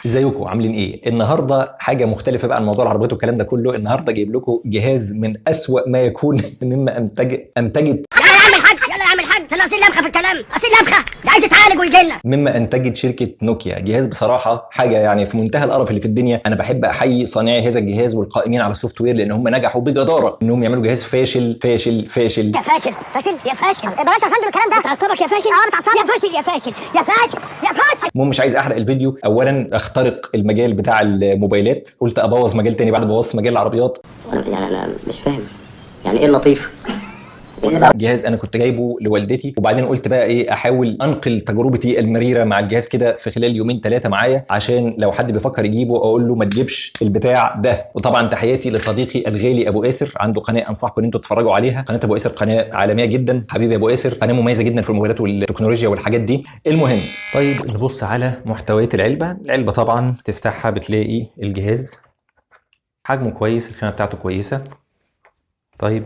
ازيكم عاملين ايه؟ النهارده حاجة مختلفة بقى عن موضوع العربيات والكلام ده كله. النهارده جايب لكم جهاز من اسوأ ما يكون مما انتجت يلا يا عم الحاج، يلا يا عم الحاج، انا اصيل لمخه في الكلام، اصيل لمخه، ده عايز يتعالج ويجي لنا. مما انتجت شركة نوكيا. جهاز بصراحة حاجة يعني في منتهى القرف اللي في الدنيا. انا بحب احيي صانعي هذا الجهاز والقائمين على ال software لان هم نجحوا بجداره انهم يعملوا جهاز فاشل فاشل فاشل. يا فاشل فاشل يا فاشل، بلاش يا فندم الكلام ده، بتعصبك يا فاشل. اه بتعصبك يا فاشل يا فاشل يا فاشل يا فاشل. المهم مش عايز احرق الفيديو. اولا اخترق المجال بتاع الموبايلات، قلت ابوظ مجال تاني بعد ما بوظت مجال العربيات. يعني انا مش فاهم يعني ايه اللطيف؟ جهاز انا كنت جايبه لوالدتي، وبعدين قلت بقى ايه، احاول انقل تجربتي المريره مع الجهاز كده في خلال يومين ثلاثة معايا، عشان لو حد بيفكر يجيبه اقول له ما تجيبش البتاع ده. وطبعا تحياتي لصديقي الغالي ابو ياسر، عنده قناة انصحكم ان انتوا تتفرجوا عليها. قناة ابو ياسر قناة عالمية جدا. حبيبي ابو ياسر، قناة مميزة جدا في الموبايلات والتكنولوجيا والحاجات دي. المهم طيب نبص على محتويات العلبة. العلبة طبعا تفتحها بتلاقي الجهاز، حجمه كويس، الخامة بتاعته كويسة. طيب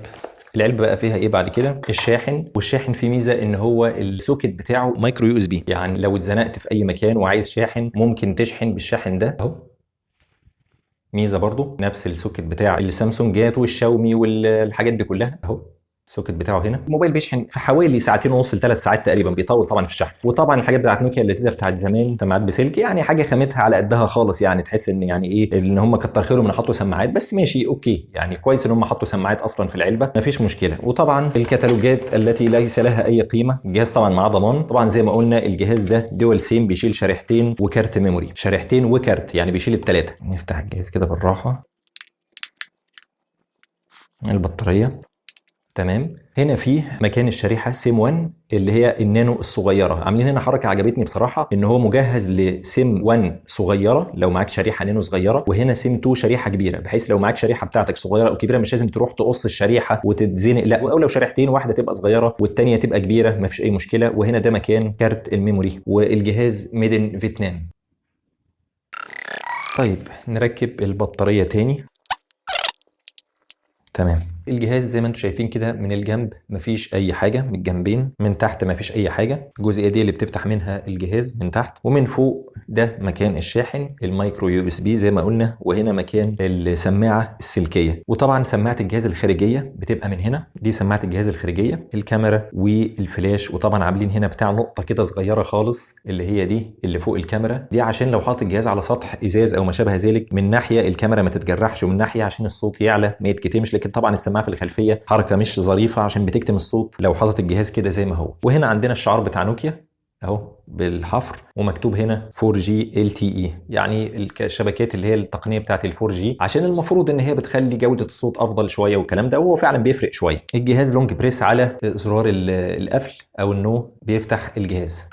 العلبة بقى فيها ايه بعد كده؟ الشاحن، والشاحن فيه ميزة ان هو ال socket بتاعه micro USB، يعني لو اتزنقت في اي مكان وعايز شاحن ممكن تشحن بالشاحن ده اهو. ميزة برضو نفس ال socket بتاع السامسونجات والشاومي والحاجات دي كلها اهو. ال socket بتاعه هنا. الموبايل بيشحن في حوالي ساعتين ونص لثلاث ساعات تقريبا، بيطول طبعا في الشحن. وطبعا الحاجات بتاعت نوكيا اللذيذة بتاعت زمان، سماعات بسلك، يعني حاجة خامتها على قدها خالص، يعني تحس ان يعني ايه ان هم كتر خيرهم ان حطوا سماعات، بس ماشي okay، يعني كويس ان هم حطوا سماعات اصلا في العلبة، مفيش مشكلة. وطبعا الكتالوجات التي ليس لها اي قيمة. الجهاز طبعا معاه ضمان. طبعا زي ما قلنا الجهاز ده dual SIM، بيشيل شريحتين وكارت memory، شريحتين وكارت، يعني بيشيل الثلاثة. نفتح الجهاز كده بالراحة. البطارية تمام. هنا فيه مكان الشريحة سيم 1 اللي هي النانو الصغيرة. عاملين هنا حركة عجبتني بصراحة، ان هو مجهز لسيم 1 صغيرة لو معاك شريحة نانو صغيرة، وهنا سيم 2 شريحة كبيرة، بحيث لو معاك شريحة بتاعتك صغيرة او كبيرة مش لازم تروح تقص الشريحة وتتزنق، لا، او لو شريحتين واحدة تبقى صغيرة والثانية تبقى كبيرة مفيش اي مشكلة. وهنا ده مكان كارت ال memory، والجهاز made in فيتنام. طيب نركب البطارية تاني. تمام. الجهاز زي ما انتم شايفين كده من الجنب مفيش اي حاجة، من الجنبين، من تحت مفيش اي حاجة. الجزئية دي اللي بتفتح منها الجهاز من تحت، ومن فوق ده مكان الشاحن ال micro USB زي ما قلنا، وهنا مكان السماعة السلكيه. وطبعا سماعه الجهاز الخارجية بتبقى من هنا، دي سماعه الجهاز الخارجية، الكاميرا والفلاش. وطبعا عاملين هنا بتاع نقطة كده صغيرة خالص اللي هي دي اللي فوق الكاميرا دي، عشان لو حاطط الجهاز على سطح ازاز او ما شابه ذلك، من ناحية الكاميرا ما تتجرحش، ومن ناحية عشان الصوت يعلى ما يتكتمش. لكن طبعا السماعة في الخلفية حركة مش ظريفة عشان بتكتم الصوت لو حاطط الجهاز كده زي ما هو. وهنا عندنا الشعار بتاع نوكيا اهو بالحفر، ومكتوب هنا 4G LTE، يعني الشبكات اللي هي التقنية بتاعت ال 4G، عشان المفروض ان هي بتخلي جوده الصوت افضل شوية والكلام ده، وهو فعلا بيفرق شوية. الجهاز long press على زرار القفل او ال no بيفتح الجهاز.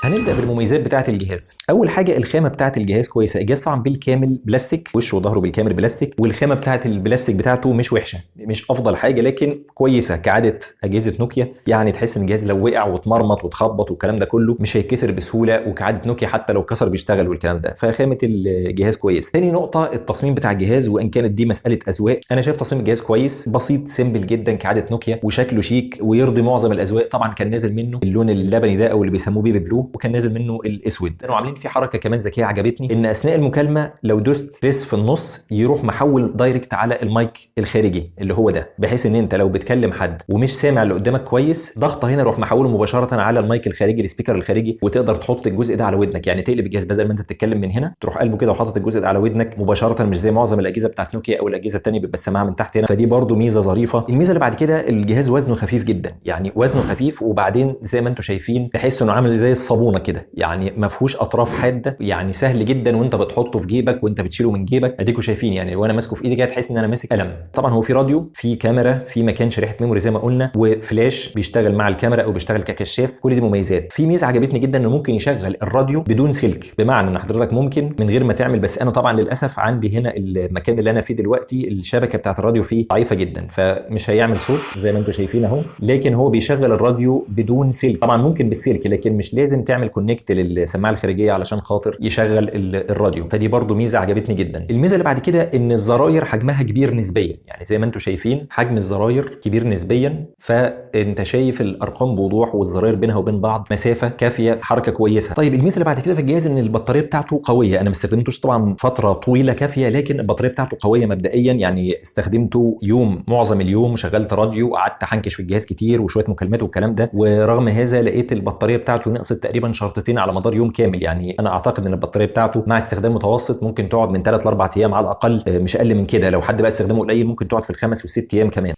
هنبدا بالمميزات بتاعه الجهاز. اول حاجة الخامة بتاعه الجهاز كويسة. الجهاز طبعا بالكامل بلاستيك، وشه وظهره بالكامل بلاستيك، والخامه بتاعه البلاستيك بتاعته مش وحشة، مش افضل حاجة لكن كويسة كعادة اجهزة نوكيا. يعني تحس ان الجهاز لو وقع واتمرمط واتخبط والكلام ده كله مش هيتكسر بسهولة، وكعادة نوكيا حتى لو كسر بيشتغل والكلام ده، فخامة الجهاز كويس. تاني نقطة التصميم بتاع الجهاز، وان كانت دي مسالة اذواق، انا شايف تصميم الجهاز كويس، بسيط simple جدا كعادة نوكيا، وشكله شيك ويرضي معظم الاذواق. طبعا كان نازل منه اللون اللبني ده او اللي بيسموه baby blue، وكان نازل منه الاسود. كانوا عاملين فيه حركة كمان ذكية عجبتني، ان اثناء المكالمة لو دوست press في النص يروح محول direct على المايك الخارجي اللي هو ده، بحيث ان انت لو بتكلم حد ومش سامع اللي قدامك كويس، ضغطه هنا روح محوله مباشرة على المايك الخارجي، ال speaker الخارجي، وتقدر تحط الجزء ده على ودنك. يعني تقلب الجهاز بدل ما انت تتكلم من هنا تروح قلبه كده وحاطط الجزء ده على ودنك مباشرة، مش زي معظم الاجهزة بتاعت نوكيا او الاجهزة الثانية بيبقى السماعة من تحت هنا. فدي برده ميزة ظريفة. الميزة اللي بعد كده الجهاز وزنه خفيف جدا، يعني وزنه خفيف، وبعدين زي ما انتم شايفين تحس انه عامل زي الصابونه كده، يعني ما فيهوش اطراف حادة، يعني سهل جدا وانت بتحطه في جيبك وانت بتشيله من جيبك. اديكوا شايفين يعني وانا ماسكه في ايدي كده تحس ان انا ماسك قلم. طبعا هو في راديو، في كاميرا، في مكان شريحة memory زي ما قلنا، وفلاش بيشتغل مع الكاميرا او بيشتغل ككشاف، كل دي مميزات. في ميزة عجبتني جدا انه ممكن يشغل الراديو بدون سلك، بمعنى ان حضرتك ممكن من غير ما تعمل، بس انا طبعا للاسف عندي هنا المكان اللي انا فيه دلوقتي الشبكة بتاعت الراديو فيه ضعيفة جدا، فمش هيعمل صوت زي ما انتم شايفين اهو، لكن هو بيشغل الراديو بدون سلك. طبعا ممكن بالسلك لكن مش لازم تعمل تعمل connect للسماعه الخارجية علشان خاطر يشغل الراديو، فدي برضو ميزة عجبتني جدا. الميزة اللي بعد كده ان الزراير حجمها كبير نسبيا، يعني زي ما انتم شايفين حجم الزراير كبير نسبيا، فانت شايف الارقام بوضوح والزراير بينها وبين بعض مسافة كافيه، حركة كويسة. طيب الميزة اللي بعد كده في الجهاز ان البطارية بتاعته قوية. انا ما استخدمتوش طبعا فترة طويلة كافيه، لكن البطارية بتاعته قوية مبدئيا، يعني استخدمته يوم، معظم اليوم شغلت راديو وقعدت حنكش في الجهاز كتير وشوية مكالمات والكلام ده، ورغم هذا لقيت البطارية بتاعته نقصت تقريبا شرطتين على مدار يوم كامل. يعني انا اعتقد ان البطارية بتاعته مع استخدام متوسط ممكن تقعد من 3 ل 4 ايام على الاقل، مش اقل من كده. لو حد بقى استخدامه قليل ممكن تقعد في الخمس والست ايام كمان.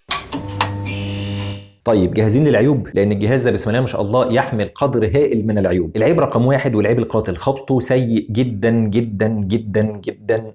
طيب جاهزين للعيوب؟ لان الجهاز ده بسم الله ما شاء الله يحمل قدر هائل من العيوب. العيب رقم 1 والعيب القاتل، خطه سيء جدا جدا جدا جدا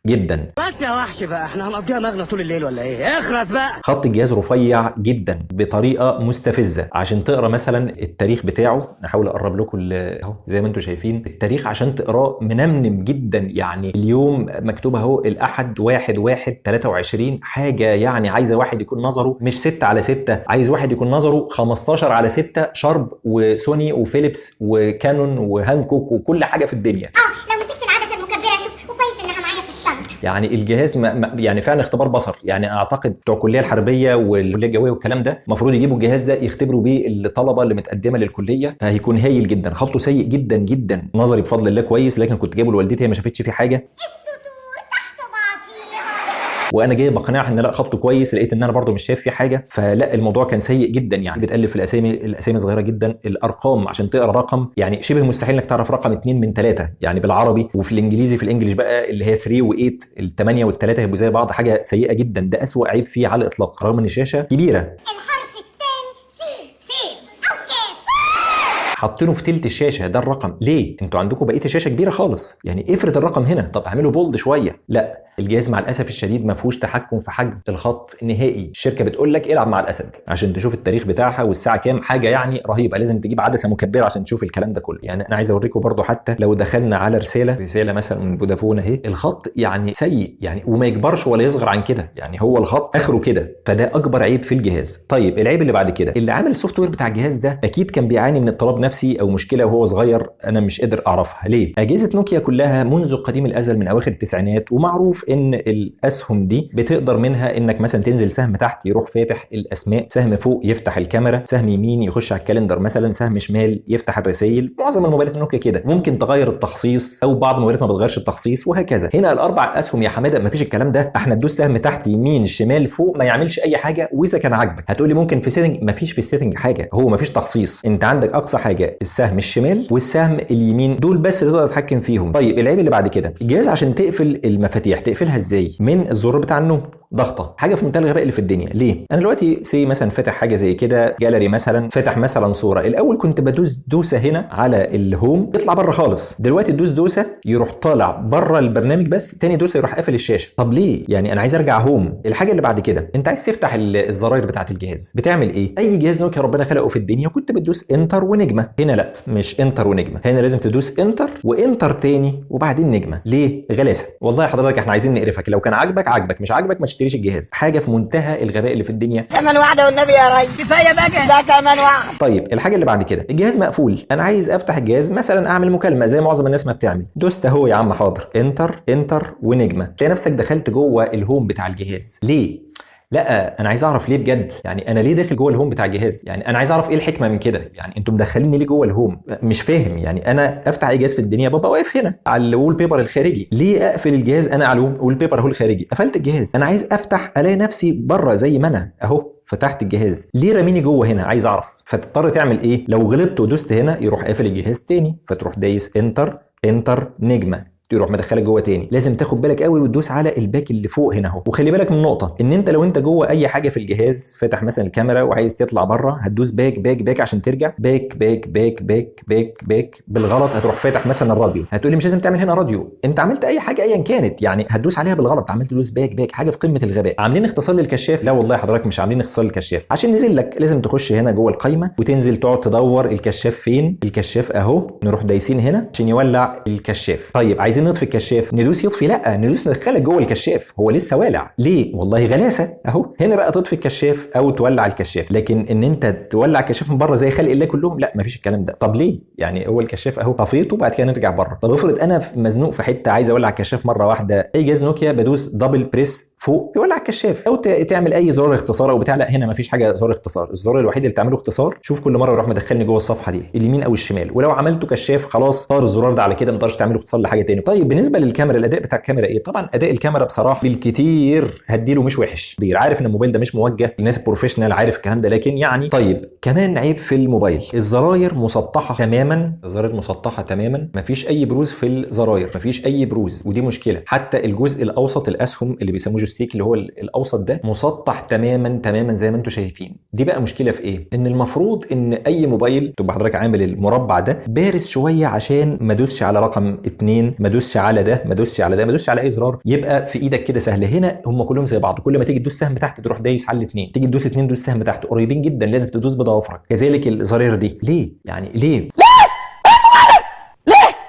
جدا. بس يا وحش بقى، احنا هنقضيها مغنى طول الليل ولا ايه؟ اخرس بقى. خط الجهاز رفيع جدا بطريقة مستفزة. عشان تقرا مثلا التاريخ بتاعه، نحاول اقرب لكم اهو زي ما انتم شايفين التاريخ عشان تقراه منمنم جدا، يعني اليوم مكتوب اهو الاحد 1/1/23، حاجة يعني عايزه واحد يكون نظره مش 6/6، عايز واحد يكون نظره 15/6 شارب وسوني وفيليبس وكانون وهانكوك وكل حاجة في الدنيا. لو مسكت العدسة المكبره شوف، وكويس انها معايا في الشنطة. يعني الجهاز ما يعني فعلا اختبار بصر، يعني اعتقد بتوع الكلية الحربية والكلية الجوية والكلام ده المفروض يجيبوا الجهاز ده يختبروا بيه الطلبة اللي متقدمة للكليه، هيكون هايل جدا. خطه سيء جدا جدا، نظري بفضل الله كويس، لكن كنت جايبه لوالدتي هي ما شافتش فيه حاجة، السطور تحت بعضيها، وانا جاي بقنعها ان لا خطه كويس، لقيت ان انا برده مش شايف فيه حاجة، فلا الموضوع كان سيء جدا. يعني بتقلب في الاسامي، الاسامي صغيرة جدا، الارقام عشان تقرا رقم يعني شبه مستحيل انك تعرف رقم 2 من 3 يعني بالعربي، وفي الانجليزي في ال English بقى اللي هي 3 و8، ال8 وال3 هيبقوا زي بعض، حاجة سيئه جدا. ده اسوأ عيب فيه على الاطلاق، رغم ان الشاشة كبيرة. الحرف الثاني سين، سين او كاف، حاطينه في تلت الشاشة ده الرقم، ليه؟ انتوا عندكم بقية الشاشة كبيرة خالص، يعني افرد الرقم هنا، طب اعمله bold شوية. لا الجهاز مع الاسف الشديد ما فيهوش تحكم في حجم الخط نهائي، الشركة بتقول لك العب مع الاسد عشان تشوف التاريخ بتاعها والساعة كام، حاجة يعني رهيبة، لازم تجيب عدسة مكبره عشان تشوف الكلام ده كله. يعني انا عايز اوريكم برضو حتى لو دخلنا على رسالة مثلا من فودافون اهي، الخط يعني سيء يعني وما يكبرش ولا يصغر عن كده، يعني هو الخط اخره كده، فده اكبر عيب في الجهاز. طيب العيب اللي بعد كده، اللي عامل ال software بتاع الجهاز ده اكيد كان بيعاني من اضطراب نفسي او مشكلة وهو صغير انا مش قادر اعرفها ليه. اجهزة نوكيا كلها منذ قديم الازل من اواخر التسعينات، ومعروف ان الاسهم دي بتقدر منها انك مثلا تنزل سهم تحت يروح فاتح الاسماء، سهم فوق يفتح الكاميرا، سهم يمين يخش على ال calendar مثلا، سهم شمال يفتح الرسائل. معظم الموبايلات النوكيا كده، ممكن تغير التخصيص او بعض الموبايلات ما بتغيرش التخصيص وهكذا. هنا الاربع اسهم يا حمادة ما فيش الكلام ده، احنا تدوس سهم تحت يمين شمال فوق ما يعملش اي حاجة. واذا كان عاجبك هتقولي ممكن في setting، ما فيش في ال setting حاجة، هو ما فيش تخصيص، انت عندك اقصى حاجة السهم الشمال والسهم اليمين، دول بس اللي تقدر تتحكم فيهم. طيب العيب اللي بعد كده، الجهاز عشان تقفل المفاتيح تقفلها ازاي؟ من الزرار بتاع ال home، ضغطه، حاجة في منتهى الغباء اللي في الدنيا. ليه؟ انا دلوقتي say مثلا فاتح حاجة زي كده، جاليري مثلا، فاتح مثلا صوره، الاول كنت بدوس دوسة هنا على ال home يطلع بره خالص، دلوقتي تدوس دوسة يروح طالع بره البرنامج بس، تاني دوسة يروح قافل الشاشة. طب ليه؟ يعني انا عايز ارجع home. الحاجة اللي بعد كده، انت عايز تفتح الزراير بتاعه الجهاز، بتعمل ايه؟ اي جهاز نوكيا ربنا خلقه في الدنيا كنت بتدوس enter ونجمه، هنا لا، مش enter ونجمه، هنا لازم تدوس enter و enter تاني وبعدين نجمه. ليه؟ غلاسه. والله يا حضرتك احنا عايزين نقرفك، لو كان عاجبك عاجبك، مش عاجبك ما تشتريش الجهاز. حاجة في منتهى الغباء اللي في الدنيا. كمان واحدة والنبي يا ريس، كفاية بقى، ده كمان واحدة. طيب الحاجة اللي بعد كده، الجهاز مقفول، انا عايز افتح الجهاز مثلا اعمل مكالمة زي معظم الناس ما بتعمل، دوست اهو يا عم حاضر، enter enter ونجمه، تلاقي نفسك دخلت جوه ال home بتاع الجهاز. ليه؟ لا انا عايز اعرف ليه بجد، يعني انا ليه داخل جوه ال home بتاع الجهاز؟ يعني انا عايز اعرف ايه الحكمة من كده، يعني انتوا مدخليني ليه جوه ال home؟ مش فاهم. يعني انا افتح اي جهاز في الدنيا ببقى واقف هنا على ال wallpaper الخارجي، ليه اقفل الجهاز انا على ال wallpaper اهو الخارجي؟ قفلت الجهاز، انا عايز افتح الاقي نفسي بره زي ما انا اهو فتحت الجهاز، ليه راميني جوه هنا؟ عايز اعرف. فتضطر تعمل ايه؟ لو غلطت ودوست هنا يروح قافل الجهاز تاني، فتروح دايس enter enter نجمه، يروح مدخلك جوه تاني. لازم تاخد بالك قوي وتدوس على ال back اللي فوق هنا اهو. وخلي بالك من نقطة، ان انت لو انت جوه اي حاجة في الجهاز، فاتح مثلا الكاميرا وعايز تطلع بره، هتدوس back back back عشان ترجع، back back back back back back بالغلط هتروح فاتح مثلا الراديو، هتقولي مش لازم تعمل هنا راديو، انت عملت اي حاجة ايا كانت، يعني هتدوس عليها بالغلط، عملت تدوس back back، حاجة في قمة الغباء. عاملين اختصار للكشاف؟ لا والله حضرتك مش عاملين اختصار للكشاف، عشان نزل لك لازم تخش هنا جوه القايمة وتنزل تقعد تدور الكشاف فين، الكشاف اهو، نروح دايسين هنا عشان يولع الكشاف. طيب عايزين عايزين نطفي الكشاف، ندوس يطفي؟ لا، ندوس ندخلك جوه الكشاف، هو لسه والع. ليه؟ والله غلاسه اهو. هنا بقى تطفي الكشاف او تولع الكشاف، لكن ان انت تولع الكشاف من بره زي خلق الله كلهم، لا مفيش الكلام ده. طب ليه؟ يعني هو الكشاف اهو طفيته وبعد كده نرجع بره. طب افرض انا مزنوق في حتة عايز اولع الكشاف مرة واحدة، اي جهاز نوكيا بدوس double press فوق يولع الكشاف، او تعمل اي زرار اختصار او بتاع. لا هنا مفيش حاجة زرار اختصار، الزرار الوحيد اللي تعمله اختصار شوف كل مرة يروح مدخلني جوه الصفحة دي اليمين او الشمال، ولو عملته كشاف خلاص طار الزرار ده على كده، ما تقدرش تعمله اختصار لحاجة تاني. طيب بالنسبة للكاميرا، الاداء بتاع الكاميرا ايه؟ طبعا اداء الكاميرا بصراحة بالكتير هديله مش وحش، عارف ان الموبايل ده مش موجه للناس ال professional، عارف الكلام ده، لكن يعني طيب كمان عيب في الموبايل، الزراير مسطحة تماما، الزراير مسطحة تماما، مفيش اي بروز في الزراير، مفيش اي بروز، ودي مشكلة. حتى الجزء الاوسط الاسهم اللي بيسموه joystick اللي هو الاوسط ده مسطح تماما تماما زي ما انتم شايفين. دي بقى مشكلة في ايه؟ ان المفروض ان اي موبايل تبقى حضرتك عامل المربع ده بارز شوية عشان ما ادوسش على رقم 2، ما ادوسش على ده، ما ادوسش على ده، ما ادوسش على اي زرار، يبقى في ايدك كده سهل. هنا هم كلهم زي بعض، كل ما تيجي تدوس سهم تحت تروح دايس على الاثنين، تيجي تدوس اثنين دوس سهم تحت، قريبين جدا لازم تدوس بضوافرك. كذلك الزراير دي ليه؟ يعني ليه؟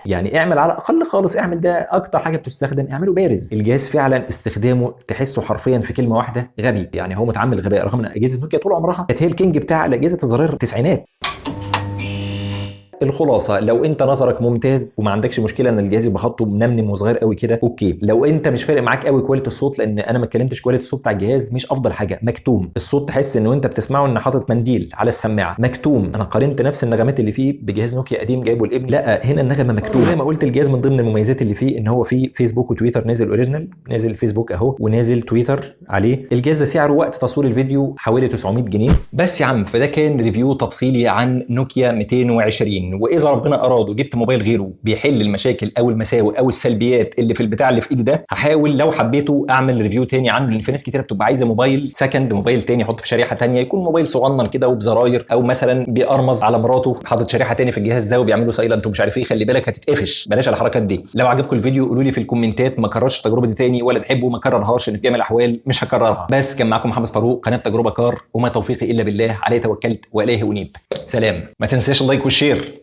يعني اعمل على الاقل خالص، اعمل ده اكتر حاجة بتستخدم، اعمله بارز. الجهاز فعلا استخدامه تحسه حرفيا في كلمة واحدة غبي، يعني هو متعمل غباء، رغم ان اجهزة نوكيا طول عمرها كانت هي ال king بتاع اجهزة الزراير التسعينات. الخلاصة، لو انت نظرك ممتاز وما عندكش مشكلة ان الجهاز يبقى خطه منمنم وصغير قوي كده okay. لو انت مش فارق معاك قوي quality الصوت، لان انا ما اتكلمتش quality الصوت بتاع الجهاز مش افضل حاجة، مكتوم الصوت، تحس ان وانت بتسمعه ان حاطط منديل على السماعة، مكتوم. انا قارنت نفس النغمات اللي فيه بجهاز نوكيا قديم جايبه الابن، لا هنا النغمة مكتومة. زي ما قلت الجهاز من ضمن المميزات اللي فيه ان هو فيه فيسبوك وتويتر نازل original، نازل فيسبوك اهو ونازل تويتر عليه. الجهاز ده سعره وقت تصوير الفيديو حوالي 900 جنيه بس يا عم. فده كان review تفصيلي عن نوكيا 220، واذا ربنا اراد وجبت موبايل غيره بيحل المشاكل او المساوئ او السلبيات اللي في البتاع اللي في ايدي ده، هحاول لو حبيته اعمل review تاني عنه، لان في ناس كتيرة بتبقى عايزه موبايل second، موبايل تاني يحط في شريحة تانية، يكون موبايل صغنن كده وبزراير، او مثلا بيقرمز على مراته حاطط شريحة تاني في الجهاز ده وبيعملوا silent ومش عارف ايه. خلي بالك هتتقفش، بلاش الحركات دي. لو عجبكم الفيديو قولوا لي في الكومنتات ما كررش التجربة دي تاني، ولا تحبوا ما كررهاش، ان في جميع الاحوال مش هكررها. بس كان معاكم محمد فاروق، قناة تجربه كار، وما توفيقي الا بالله، عليه توكلت واليه انيب. سلام. ما تنساش ال like وال share.